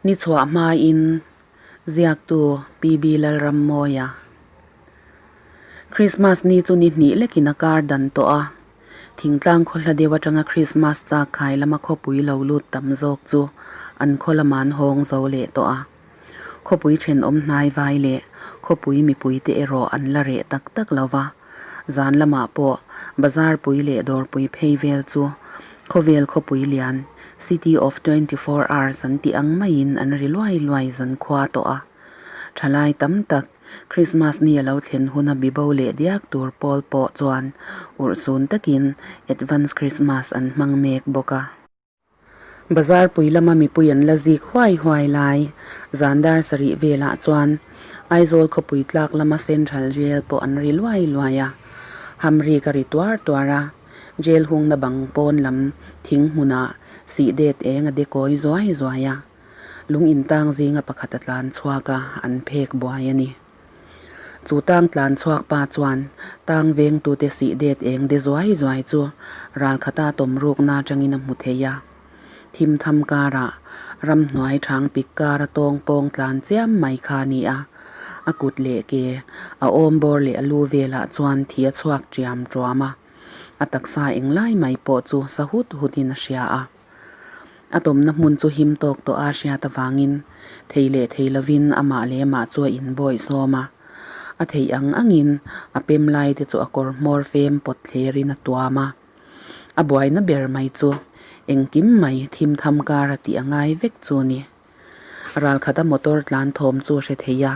Ni chhuah hmain ziaktu PB Lalrammawia. Krismas ni chu ni hnih lekin a kar dan tawh a, thingtlang khaw hla deuh atanga Krismas chak khai lama khawpui lo lut tam zawk chu an khaw lama an hawng zo leh tawh a. Khawpui thenawm hnai vai leh khawpui mipuite erawh an la reh tak tak lo va, zan lamah pawh bazar pui leh dawrpui phei vel chu khawvel khawpui lian, City of 24 hours an tih ang maiin an ri luai luai zan khua tawh a. Thalai tam tak Christmas ni a lo thlen huna bibo leh diak tur pawl pawh chuan urhsun takin Advance Christmas an hmang mek bawk a. Bazar pui lama mipui an la zik huai huai lai zan dar sarih velah chuan Aizawl khawpui tlak lama Central Jail pawh an ri luai luai a, hamri ka ri tuar tuar a, Jail hungna bang pawn lam thing hmunah sih det eng a de kawi zuai zuai a, lung intang zinga pakhat a tlan chhuak a, an phek buai a ni. Chu tang tlan chhuak pa chuan tang vengtute sih det eng de zuai zuai chu ralkhata tawm rukna atangin a hmu thei a. Thim tham karah ramhnuai thang pik kara tawng pawng tlan chiam mai kha a ni a. A kut leh ke, a awm bawr leh a lu velah chuan thi a chhuak ṭiam ṭuam a. A taksa englai mai pawh chu sa hut hutin a hria a. A tawmna hmun chu him tawk tawh a hriat avangin thei leh thei lovin amah leh amah chu a inbawih sawm a. A theih ang angin a pem lai te chu a kawr hmawr fem pawt thlerin a tuam a. A buaina ber mai chu engkim mai thim tham kar a tih a ngai vek chu a ni. Ralkhata motor tlan thawm chu a hre thei a,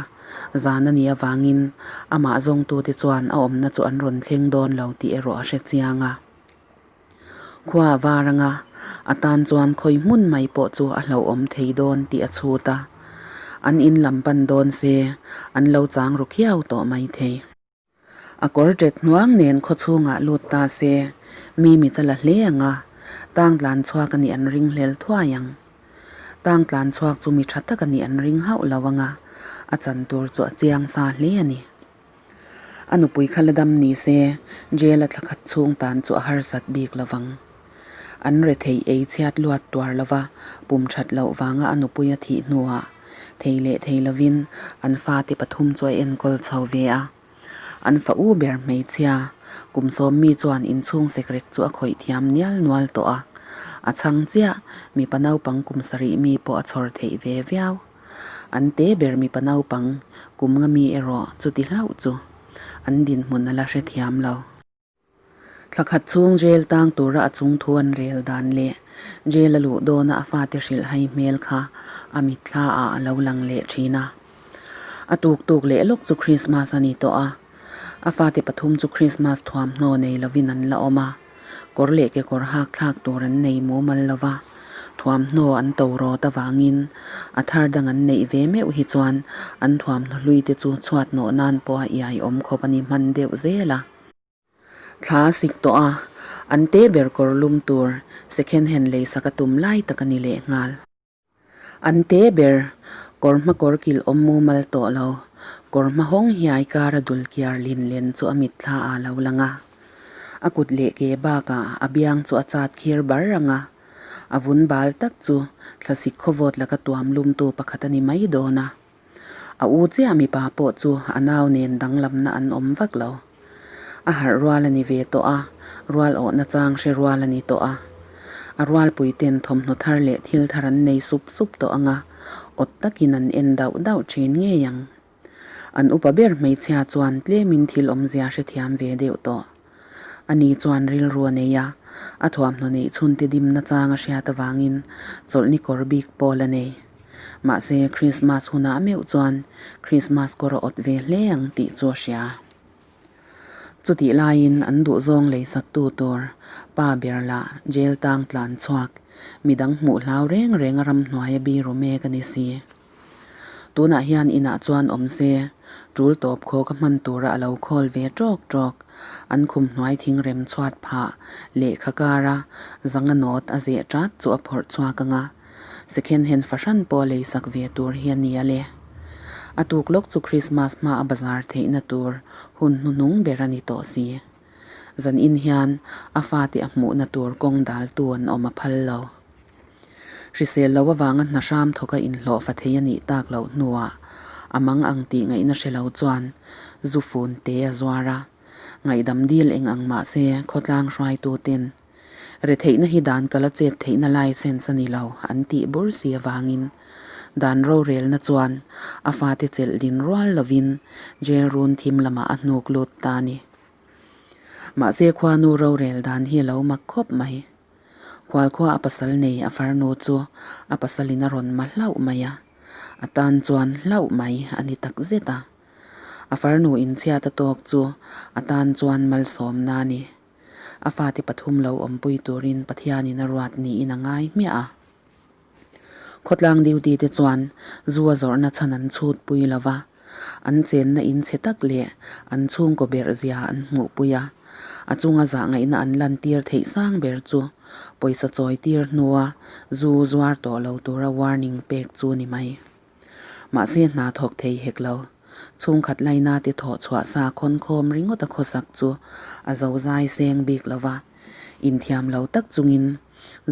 zan a nih avangin amah zawngtute chuan a awmna chu an rawn thleng dawn lo tih erawh a hre chiang a. Khua a var anga, a tan chuan khawi hmun mai pawh chu a hlauhawm thei dawn tih a chhut a. An in lam pan dawn se, an lo chang ru khiau tawh mai thei. A kawr ṭet hnuang nen khaw chhungah lut ta se, mi mit a la hle ang a, tang tlan chhuak a nih an ring hlel thuai ang. Tang tlan chhuak chu mi ṭha tak a nih an ring hauh lo ang a, a chan tur chu a chiang sa hle a ni. A nupui kha la dam ni se, jail a thla khat chhung tan chu a harsat bik lo vang. An rethei ei chhiat luat tuar lova pum that loh vanga a nupui a thih hnuah thei leh thei lovin an fate pathum chu a enkawl chho ve a. An fa u ber hmeichhia kum sawm mi chuan inchhung sekrek chu a khawih thiam nial nual tawh a. A chhang chiah mipa naupang kum sarih mi pawh a chhawr theih ve viau. An te ber mipa naupang kum nga mi erawh chuti hlauh chu an dinhmun a la hrethiam lo. Thla khat chhung jail tang tura a chung thu an rel dan leh jail a luh dawna a fate hrilh hai hmel kha a mitthla ah a lo lang leh thin a. A tuk tuk leh lawk chu Christmas a ni tawh a, a fate pathum chu Christmas thuamhnaw nei lovin an la awm a. Kawr leh kekawr hak thlak tur an nei mumal lo va, thuamhnaw an to rawt avangin a thar dang an neih ve meuh hi chuan an thuamhnaw hlui te chu chhuat nawh nan pawh a iai awm khawp a ni hman deuh zel a. Thla a sik tawh a, an te ber kawr lum tur second hand leisak a tum lai tak a ni lehnghal. An te ber, kawr hma kawr kilh awm mumal tawh lo, kawr hma hawng hiai kara dul kiar lin len chu a mitthla ah lo lang a. A kut leh ke bakah a biang chu a chat khir bar ang a, a vun bal tak chu thlasik khawvawt laka tuam lumtu pakhat a ni mai dawn a. A u chiah mipa pawh chu a nau nen danglamna an awm vak lo. A harh rual a ni ve tawh a, rual awhna chang hre rual a ni tawh a. A rualpui ten thawmhnaw thar leh thil thar an nei sup sup tawh ang a, awt takin an en dauh dauh thin ngei ang. An upa ber hmeichhia chuan tlemin thil awmzia hrethiam ve deuh tawh. Ani chuan rilru a nei a, a thuamhnaw neih chhunte dimna chang a hriat avangin chawlhni kawr bik pawl a nei. Mahse, Krismas hunah meuh chuan Krismas kawr a awt ve hle ang tih chu a hria. Chutih laiin an duhzawng leisaktu tur pa ber lah jail tang tlan chhuak, midang hmuh hlau reng reng a ramhnuai a biru mek a ni si. Tunah hian inah chuan awm se, tul tawp khaw ka hman tura a lo khawl ve tawk tawk. An khum hnuai thing rem chhuat phah lehkha kara zanga nawt a zeh tat chu a phawrh chhuak ang a, second hand fahran pawh leisak ve tur hi a nia le. A tuk lawk chu Christmas hma a bazar theihna tur hun hnuhnung ber a ni tawh si. Zan in hian a fate a hmuhna tur kawng daltu an awm a phal lo. Hrisel lo avanga hna hram thawka inhlawhfa thei a nih tak loh hnuah a mang ang tih ngaihna hre lo chuan zu fun te a zuar a. Ngaihdam dil eng ang mah se khawtlang hruaitu ten retheihna hi dan kala chet theihna license a ni lo an tih bur si avangin dan rorelna chuan a fate chelh din rual lovin jail run thim lamah a hnuk lut ta a ni. Mahse khuanu rorel dan hi a lo mak khawp mai. Khualkhua a pasal nei a farnu chu a pasalin a rawn ma hlauh mai a, a tan chuan hlauh mai a ni tak zet a. A farnu inchhiat a tawk chu a tan chuan malsawmna a ni. A fate pathum lo awmpui turin Pathianin a ruat niin a ngai hmiah a. Khawtlang duty te chuan zu a zawrhna chhan an chhut pui lo va, an chenna in chhe tak leh an chhungkaw berh zia an hmuh pui a, a chunga zah ngaihna an lantir theih sang ber chu pawisa chawi tir hnua zu zuar tawh lo tura warning pek chu ni mai. Mahse hna thawk thei hek lo. Chhungkhat laina te thawh chhuah sa khawn khawm ringawt a khawsak chu a zo zai seng bik lo va, inthiam lo tak chungin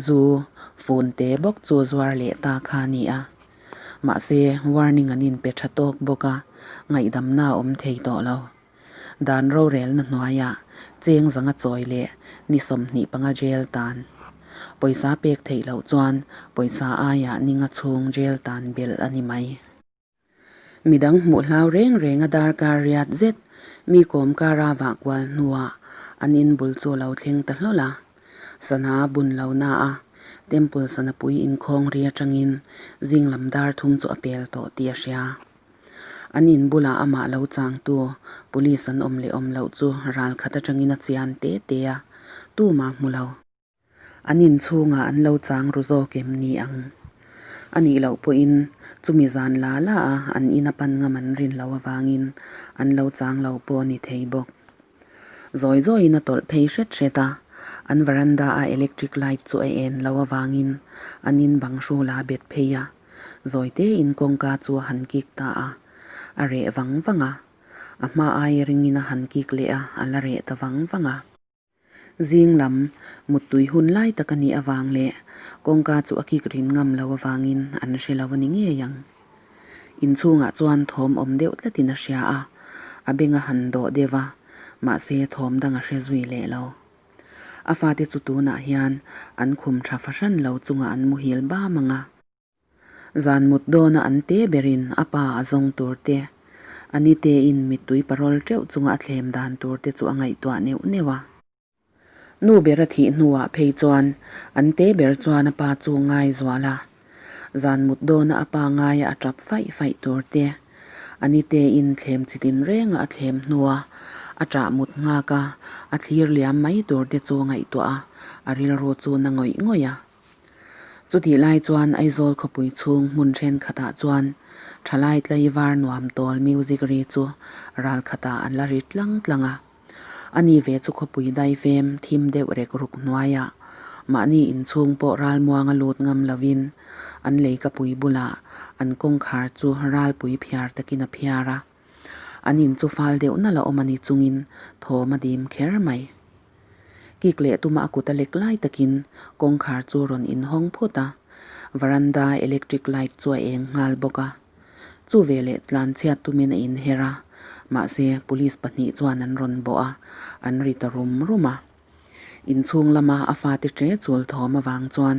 zu fun te bawk chu zuar leh ta kha a ni a. Mahse warning an inpe tha tawk bawk a, ngaihdamna a awm thei tawh lo. Dan rorelna hnuaiah cheng zanga chawi leh ni 25 jail tan. Pawisa pek theih loh chuan pawisa aiah ninga chhung jail tan belh a ni mai. Midang hmuh hlau reng reng a darkar riat zet mi kawm kara vah kual hnuah an in bul chu a lo thleng ta hlawl a. Sana bun lo na a, temple sana pui inkhawng ri atangin zing lam dar thum chu a pel tawh tih a hria. An in bulah amah lo changtu police an awm leh awm loh chu ral khat atangin a chian te te a, tumah hmu lo. An inchhungah an lo chang ru zawk em ni ang? A nih loh pawhin chumi zan la la a an ina pan ngam an rin loh avangin an lo chang lo pawh a ni thei bawk. Zawi zawiin a tawlh phei hret hret a, an veranda a electric light chu a en loh avangin an in bang hrul a bet phei a, zawi tein kawngka chu a han kik ta a, a reh vang vang a, a hma aia ringin a han kik leh a, a la reh ta vang vang a. Zing lam muttui hun lai tak a nih avang leh kawngka chu a kik rin ngam lo avangin an hre lo a ni ngei ang. Inchhungah chuan thawm awm deuh tlatin a hria a, a beng a han dawh deuh a, mahse thawm dang a hre zui leh lo. A fate chu tunah hian an khum tha fahran lo chungah an muhil bam ang a. Zan mut dawna an te berin a pa a zawng tur te, a ni tein mittui parawl teuh chunga a thlem dan tur te chu a ngaihtuah neuh neuh a. Nu ber a thih hnuah phei chuan an te ber chuan a pa chu ngai zual a. Zan mut dawna a pa ngaia a tap faih faih tur te, a ni tein thlem chi tin renga a thlem hnua a ṭah mut nghak a, a thlir liam mai tur te chu ngaihtuah a, a rilru chu na ngawih ngawih a. Chutih lai chuan Aizawl khawpui chhung hmun thenkhatah chuan thalai tlaivar nuam tawl music ri chu ral khatah an la ri tlang tlang a. Ani ve chu khawpui daifem thim deuh rek ruk hnuaiah mahni inchhung pawh ralmuanga lut ngam lovin an leikapui bulah an kawngkhar chu ralpui phiar takin a phiar a. An in chu fal deuh nalh a awm a ni chungin thawm a dim kher mai. Kik leh tuma a kut a lek lai takin kawngkhar chu rawn inhawng phut a, veranda electric light chu a eng nghal bawk a. Chu veleh tlan chhiat tumin a inher a, mahse police pahnih chuan an rawn bawh a, an ri ta rum rum a. Inchhung lama a fate ṭe chul thawm avang chuan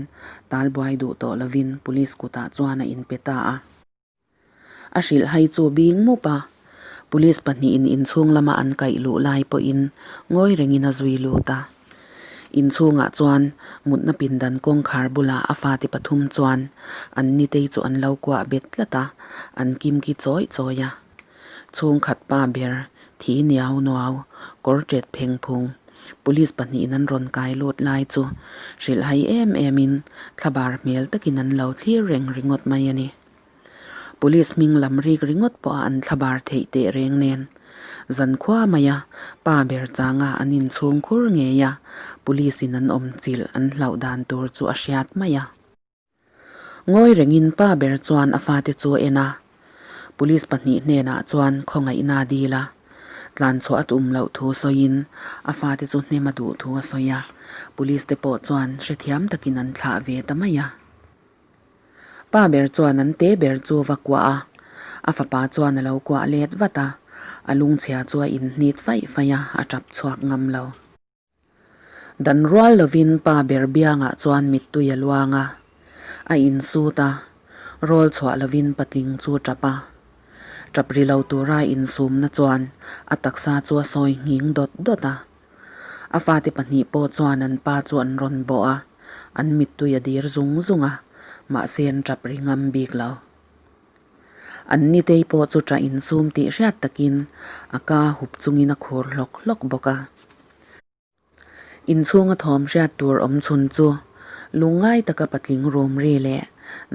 talbuai duh tawh lovin police kutah chuan a inpe ta a. A hrilh hai chu bing mup a, police pahnihin inchhung lama an kaih luh lai pawhin ngawi rengin a zui lut a. Inchhungah chuan mutna pindan kawngkhar bulah a fate pathum chuan an nitei chu an lo kuah bet tlat a, an kimki chawih chawih a. Chhungkhat pa ber thi niau nuau, kawr ṭet pheng phung, police pahnihin an rawn kai lut lai chu hrilh hai em emin thlabar hmel takin an lo thlir reng ringawt mai a ni. Police hming lam rik ringawt pawh a an thlabar theih teh reng nen. Zankhua maia pa ber changa an inchhung khur ngei a, police in an awm chilh an hlauh dan tur chu a hriat mai a. Ngawi rengin pa ber chuan a fate chu a en a, police pahnih hnenah chuan khawngaihna a dil a, tlanchhuah a tum loh thu sawiin a fate chu hnem a duh thu a sawi a, police te pawh chuan hrethiam takin an thlah ve ta mai a. Pa ber chuan an te ber chu va kuah a, a fapa chuan a lo kuah let vat a, a lungchhia chu a inhnit faih faih a, a tap chhuak ngam lo. Dan rual lovin pa ber biangah chuan mittui a luang a, a insut a, rawl chhuah lovin patling chu tap a. Tap ri lo tura insumna chuan a taksa chu a sawi nghing dawt dawt a. A fate pahnih pawh chuan an pa chu an rawn bawh a, an mittui a dir zung zung a, mahse an tap ri ngam bik lo. An nitei pawh chu tah insum tih hriat takin a ka hup chungin a khur hlawk hlawk bawk a. Inchhunga thawm hriat tur awm chhun chu lungngai taka patling rum ri leh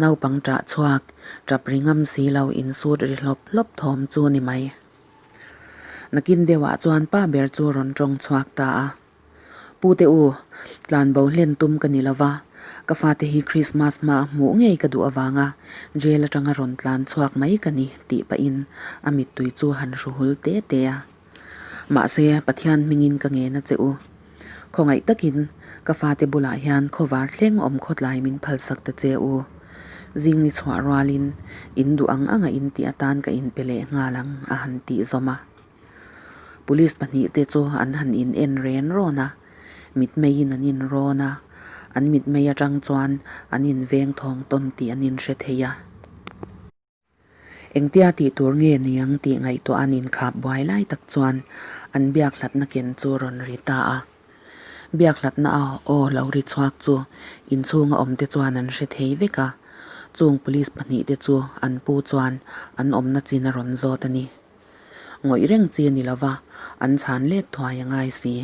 naupang tah chhuak tap ri ngam si lo insut ri hlawp hlawp thawm chu ni mai. Nakin deuhah chuan pa ber chu rawn tawng chhuak ta a. Pu te u, tlanbo hlen tum ka ni lova, ka fate hi Krismas hma a hmuh ngei ka duh avanga jail atanga rawn tlan chhuak mai ka ni tih pahin a mittui chu han hru hul te te a. Mahse, Pathian hmingin ka ngen a che u. Khawngaih takin ka fate bulah hian khawvar thleng awm khawtlai min phalsak ta che u. Zing ni chhuah rualin in duh ang anga in tih atan ka inpe leh nghal ang a han tih zawm a. Police pahnihte chu an han in en ren rawn a, mitmeiin an in rawn a, an mitmei atang chuan an inveng thawng tawn tih an inhre thei a. Engtia tih tur nge niang tih ngaihtuah an inkhap buai lai tak chuan an biak hlatna ken chu rawn ri ta a. Biak hlatna a aw lo ri chhuak chu inchhunga awmte chuan an hre thei vek a, chung police pahnihte chu an pu chuan an awmna chin a rawn zawt a ni. Ngawih reng chi a ni lova, an chhan let thuai a ngai si.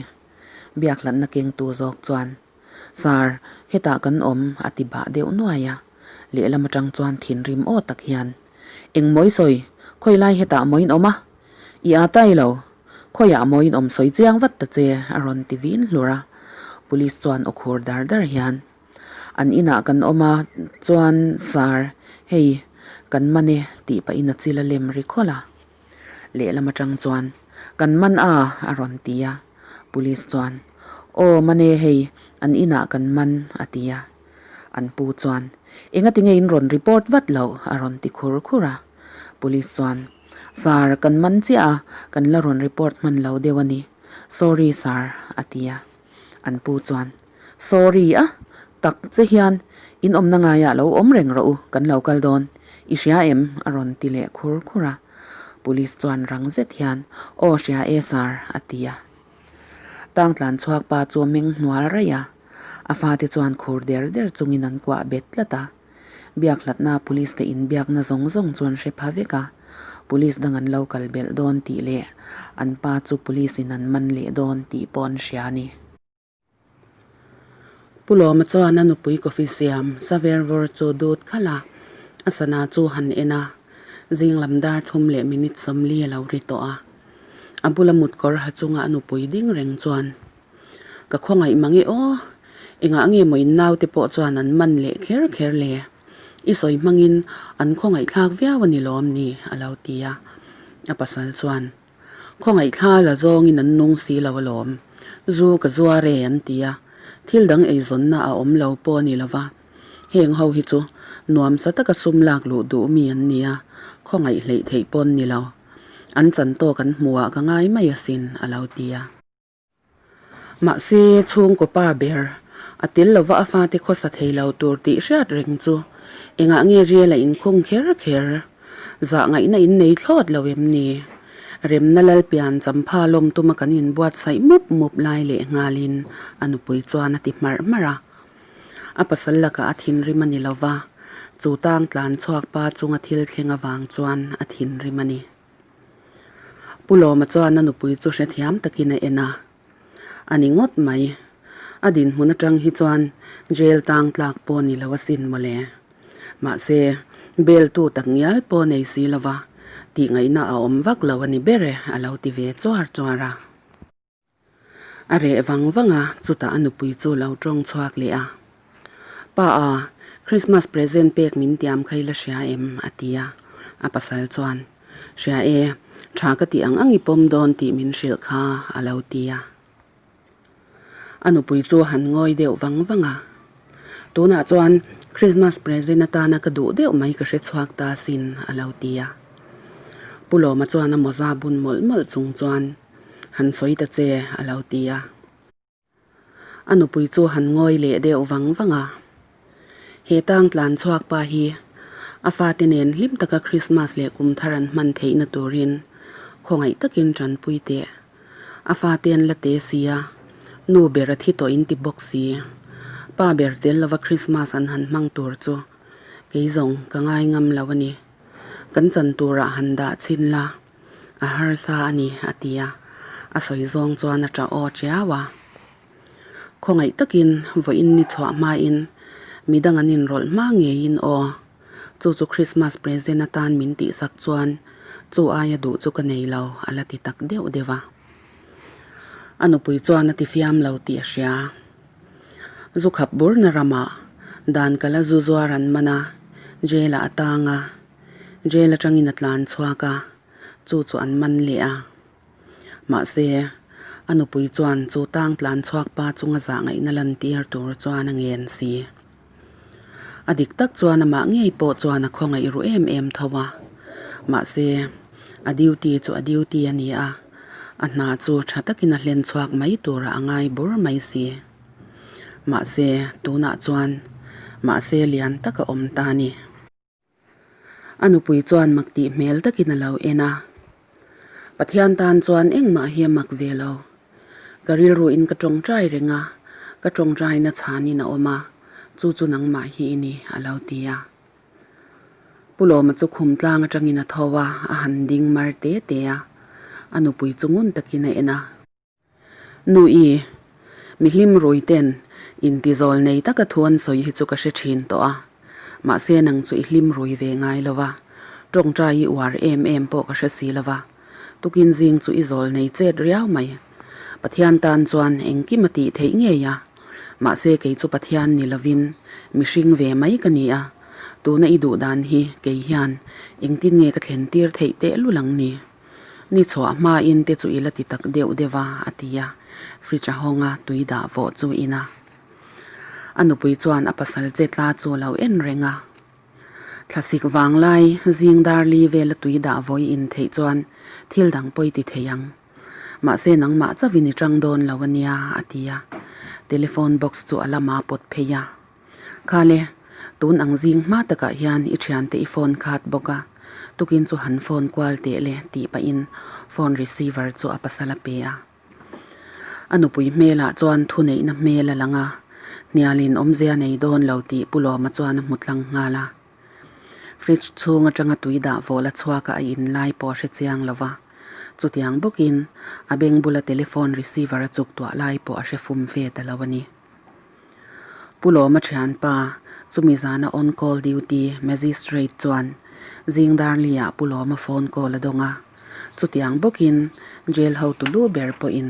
Biak hlatna kengtu zawk chuan. Sir, hetah kan awm a ti bah deuh nuai a, lehlam atang chuan thinrim aw tak hian, Eng mawi sawi, khawi lai hetah mawiin awm a? I â tai lo, khawiah mawiin awm sawi chiang vat ta che a rawn ti vin hlur a, Police chuan aw khur dar dar hian, An inah kan awm a, chuan Sir, hei, kan man e tih pahin a chil a lem ri khawlh a. Lehlam atang chuan, Kan man a a rawn ti a. Police chuan, Aw mane hei, an inah kan man, a ti a. An pu chuan, Engati nge in rawn report vat loh? a rawn ti khur khur a. Police chuan, Sir, kan man chiah a, kan la rawn report hman lo deuh a ni. Sorry sir, a ti a. An pu chuan, Sorry a, tak che hian in awmna ngaiah lo awm reng rawh u, kan lo kal dawn. I hria em? a rawn ti leh khur khur a. Police chuan rang zet hian, Aw hria e sir, a ti a. Tang tlan chhuak pa chu a meng hnual raih a, a fate chuan khur der der chungin an kuah bet tlat a. Biak hlatna police te inbiakna zawng zawng chu an hre pha vek a, police dang an lo kal belh dawn tih leh an pa chu police in an man leh dawn tih pawh an hria a ni. Pu Lawma chuan a nupui coffee siam sa ver vawr chu dut khalh a, a sana chu han en a, zing lam dar thum leh minute 40 a lo ri tawh a. A bula mut kawr ha chunga a nupui ding reng chuan, Ka khawngaih mang e aw, engah nge maw in naute pawh chuan an man leh kher kher le? I sawi hmangin an khawngaihthlak viau a ni lawm ni? a lo ti a. A pasal chuan, Khawngaihthla la zawngin an nung si lo alawm. Zu ka zuar e an ti a, thil dang eizawnna a awm lo pawh a ni lo va. Heng ho hi chu nuamsa taka sum lak luh duh mi an ni a, khawngaih hleih theih pawh an ni lo. An chan tawk an hmuhah ka ngai mai asin, a lo ti a. Mahse, chhungkaw pa ber, a tel lova a fate khawsa thei lo tur tih hriat reng chu engah nge rial a inkhung kher kher? Zah ngaihna in nei thlawt lo em ni? Remna Lalpian champha lawm tuma kan inbuatsaih mup mup lai leh nghalin a nupui chuan a ti hmarh hmarh a. A pasal lakah a thinrim a ni lova, chu tang tlan chhuak pa chunga thil thleng avang chuan a thinrim a ni. Pu Lawma chuan a nupui chu hrethiam takin a en a, A ni ngawt mai. A dinhmun atang hi chuan jail tang tlak pawh ni lo asin mawle. Mahse, bail tu tak ngial pawh nei si lova, tih ngaihna a awm vak lo a ni ber e, a lo ti ve chuar chuar a. A reh vang vang a, chutah a nupui chu lo tawng chhuak leh a. Pa a, Christmas present pek min tiam kha i la hria em? a ti a. A pasal chuan, Hria e, tha ka tih ang ang i pawm dawn tih min hrilh kha, a lo ti a. A nupui chu a han ngawi deuh vang vang a. Tunah chuan Christmas present atana ka duh deuh mai ka hre chhuak ta asin, a lo ti a. Pu Lawma chuan a mawza bun mawlh mawlh chung chuan, Han sawi ta che, a lo ti a. A nupui chu han ngawi leh deuh vang vang a. He tang tlan chhuak pa hi a fate nen hlim taka Christmas leh kum thar an hman theihna turin khawngaih takin tanpui teh. A fate an la te si a, nu ber a thi tawh in ti bawk si. Pa ber tel lova Christmas an han hmang tur chu kei zawng ka ngai ngam lo a ni. Kan chan turah han dah chhin la. A harsa a ni, a ti a. A sawi zawng chuan a ṭah aw ṭiau a. Khawngaih takin vawiin ni chhuah hmain midang an inrawlh hma ngeiin aw, chu chu Christmas present atan min tihsak chuan chu aia duh chu ka nei lo, a la ti tak deuh deuh a. A nupui chuan a ti fiam lo tih a hria. Zu khap burna ramah dan kala zu zuar an man a, jail-ah a tang a. Jail atangin a tlan chhuak a, chu chu an man leh a. Mahse, a nupui chuan chu tang tlan chhuak pa chunga zah ngaihna lantir tur chuan a ngen si. A dik tak chuan amah ngei pawh chuan a khawngaih ru em em tho a. Mahse, a duty chu a duty a ni a, a hna chu tha takin a hlen chhuak mai turah a ngai bur mai si. Mahse, tunah chuan mahse lian tak a awm ta a ni. A nupui chuan mak tih hmel takin a lo en a. Pathian tan chuan engmah hi a mak ve lo. Ka rilruin ka tawngtai reng a, ka tawngtaina chhanin a awm a, chu chu nangmah hi i ni, a lo ti a. Pu Lawma chu khum tlang atangin a tho a, a han ding mar te te a. A nupui chu ngun takin a en a. Nu i, mi hlim rui ten intizawl nei taka thu an sawi hi chu ka hre thin tawh a, mahse nang chu i hlim rui ve ngai lo va, tawngtai i uar em em pawh ka hre si lo va, tukin zing chu i zawl nei chet riau mai. Pathian tan chuan engkim a tih theih ngei a, mahse kei chu Pathian ni lovin mihring ve mai ka ni a, tuna i duh dan hi kei hian engtin nge ka thlen tir theih tehlul ang ni? Ni chhuah hmain te chu i la ti tak deuh deuh a, a ti a. Fridge a hawng a, tui dah vawh chu in a. A nupui chuan a pasal che tla chu a lo en reng a. Thlasik vang lai zing dar li vela tui dah vawi in theih chuan thil dang pawi ti thei ang. Mahse nangmah chauhin i tang dawn lo a nia, a ti a. Telephone box chu a lama pawt phei a. Khale, tun ang zing hma takah hian i thiante i phone khat bawk a, tukin chu han phone kual teh le tih pahin phone receiver chu a pasal a pe a. A nupui hmelah chuan thuneihna hmel a lang a, hnialin awmzia nei dawn lo tih Pu Lawma chuan a hmu tlang nghal a. Fridge chhung atanga tui dah vawl a chhuak a a in lai pawh a hre chiang lo va, chutiang bawkin a beng bula telephone receiver a chuk tuah lai pawh a hre fum ve ta lo a ni. Pu Lawma thianpa, chumi zana on call duty magistrate chuan zing darli-ah Pu Lawma phone call a dawng a. Chutiang bawkin jail hotu lu ber pawhin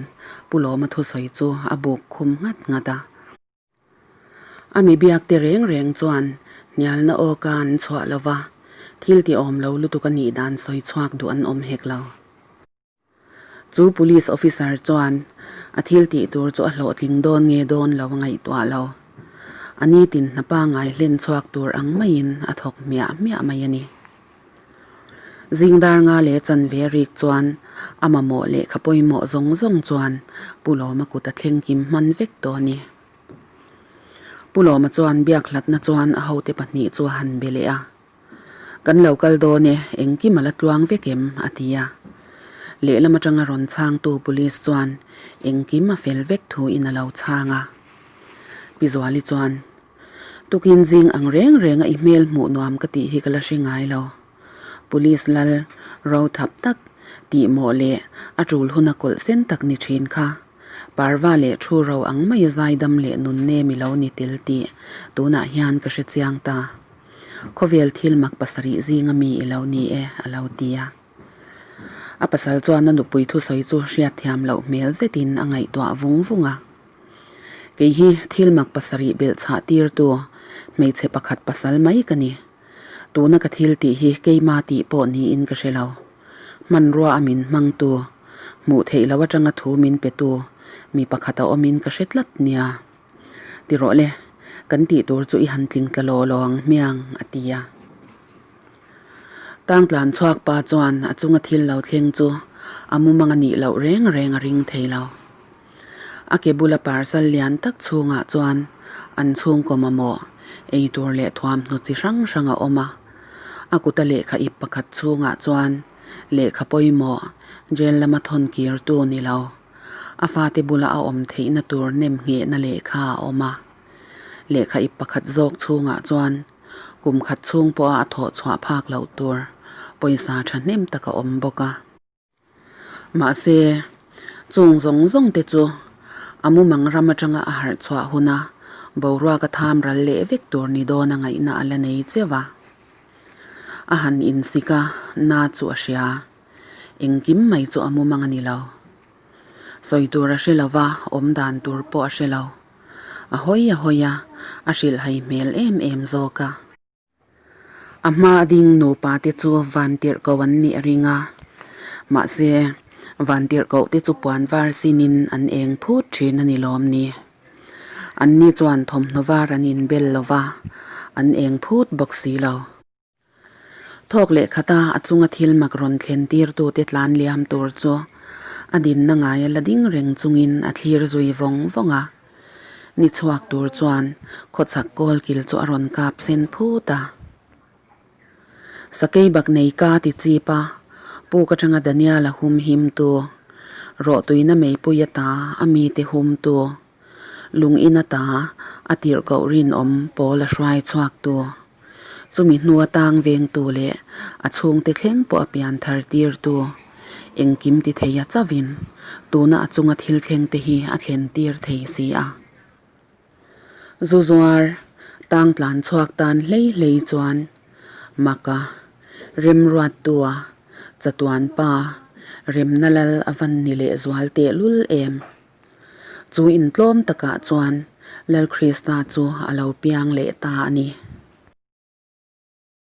Pu Lawma thusawi chu a buk khum nghat nghat a. A mi biak te reng reng chuan hnialna awka an chhuah lo va, thil ti awm lo lutuk a nih dan sawi chhuak duh an awm hek lo. Chu police officer chuan a thil tih tur chu a hlawhtling dawn nge dawn lo a ngaihtuah lo. A nitin hna pangngai hlen chhuak tur ang maiin a thawk hmiah hmiah mai a ni. Zingdar nga leh chanve rik chuan a mamawh lehkha pawimawh zawng zawng chuan Pu Lawma kut a thleng kim hman vek tawh a ni. Pu Lawma chuan biak hlatna chuan a hote pahnih chu a han be leh a. Kan lo kal dawn e, engkim a la tluang vek em? a ti a. Lehlam atanga rawn chhangtu police chuan engkim a fel vek thuin a lo chhang a. Pi Zuali chuan, Tukin zing ang reng renga i hmel hmuh nuam ka tih hi ka la hre ngai lo. Police lal ro thap tak tih mawh leh a tul huna kawlh sen tak ni thin kha. Parva leh thu ro ang maia zaidam leh nun nem i lo ni tel tih tunah hian ka hre chiang ta. Khawvel thil mak pasarih zinga mi i lo ni e, a lo ti a. A pasal chuan a nupui thusawi chu hriatthiam loh hmel zetin a ngaihtuah vung vung a. Kei hi thil mak pasarih belh chhah tirtu hmeichhe pakhat pasal mai ka ni. Tuna ka thil tih hi keima tih pawh niin ka hre lo. Hmanrua a min hmangtu, hmuh theih loh atanga thu min petu mi pakhat a awmin ka hre tlat nia. Ti rawh le, Kan tih tur chu i han tling tla law law ang hmiang, a ti a. Tang tlan chhuak pa chuan a chunga thil lo thleng chu a mumang a nih loh reng reng a ring thei lo. A ke bula parcel lian tak chhungah chuan an chhungkaw mamawh, ei tur leh thuamhnaw chi hrang hrang a awm a. A kuta lehkha ip pakhat chhungah chuan lehkha pawimawh, jail lama thawn kirtu ni lo. A fate bula a awm theihna tur nem nghehna lehkha a awm a. Lehkha ip pakhat zawk chhungah chuan kum khat chhung pawha a thawh chhuah phak loh tur pawisa thahnem tak a awm bawk a. Mahse, chung zawng zawng te chu a mumang ram atanga a harh chhuah huna boruak a tham ral leh vek tur ni dawn a ngaihna a la nei cheu a. A han insik a, na chu a hria. Engkim mai chu a mumang a ni lo. Sawi tur a hre lo va, awm dan tur pawh a hre lo. A hawi a hawi a, a hrilhhai hmel em em zawk a. A hma a ding nupa te chu vantirhkoh an nih a ring a, mahse vantirhkoh te chu puan var sinin an eng phut thin a ni lawm ni. Anni chuan thawmhnaw var an inbel lo va, an eng phut bawk si lo. Thawk leh khata a chunga thil mak rawn thlen tirtute tlan liam tur chu a dinna ngaia la ding reng chungin a thlir zui vawng vawng a. Ni chhuak tur chuan khawchhak kawl kil chu a rawn kap sen phut a. Sakei bak nei ka ti chip a, puk atanga Daniel-a hum him tu, rawhtuina meipui ata a mite hum tu, lung in ata a tirhkoh rinawm pawl a hruai chhuak tu. Chumi hnua tang vengtu leh a chhungte thleng pawh a pian thar tirtu engkim ti thei a chauhin tuna a chunga thil thleng te hi a thlen tir thei si a. Zu zuar tang tlan chhuak tan hlei hlei chuan Maka, Remruattua, Chatuan pa, Remna Lal a van ni leh zual tehlul em? Chu intlawm takah chuan Lal Krista chu a lo piang leh ta a ni.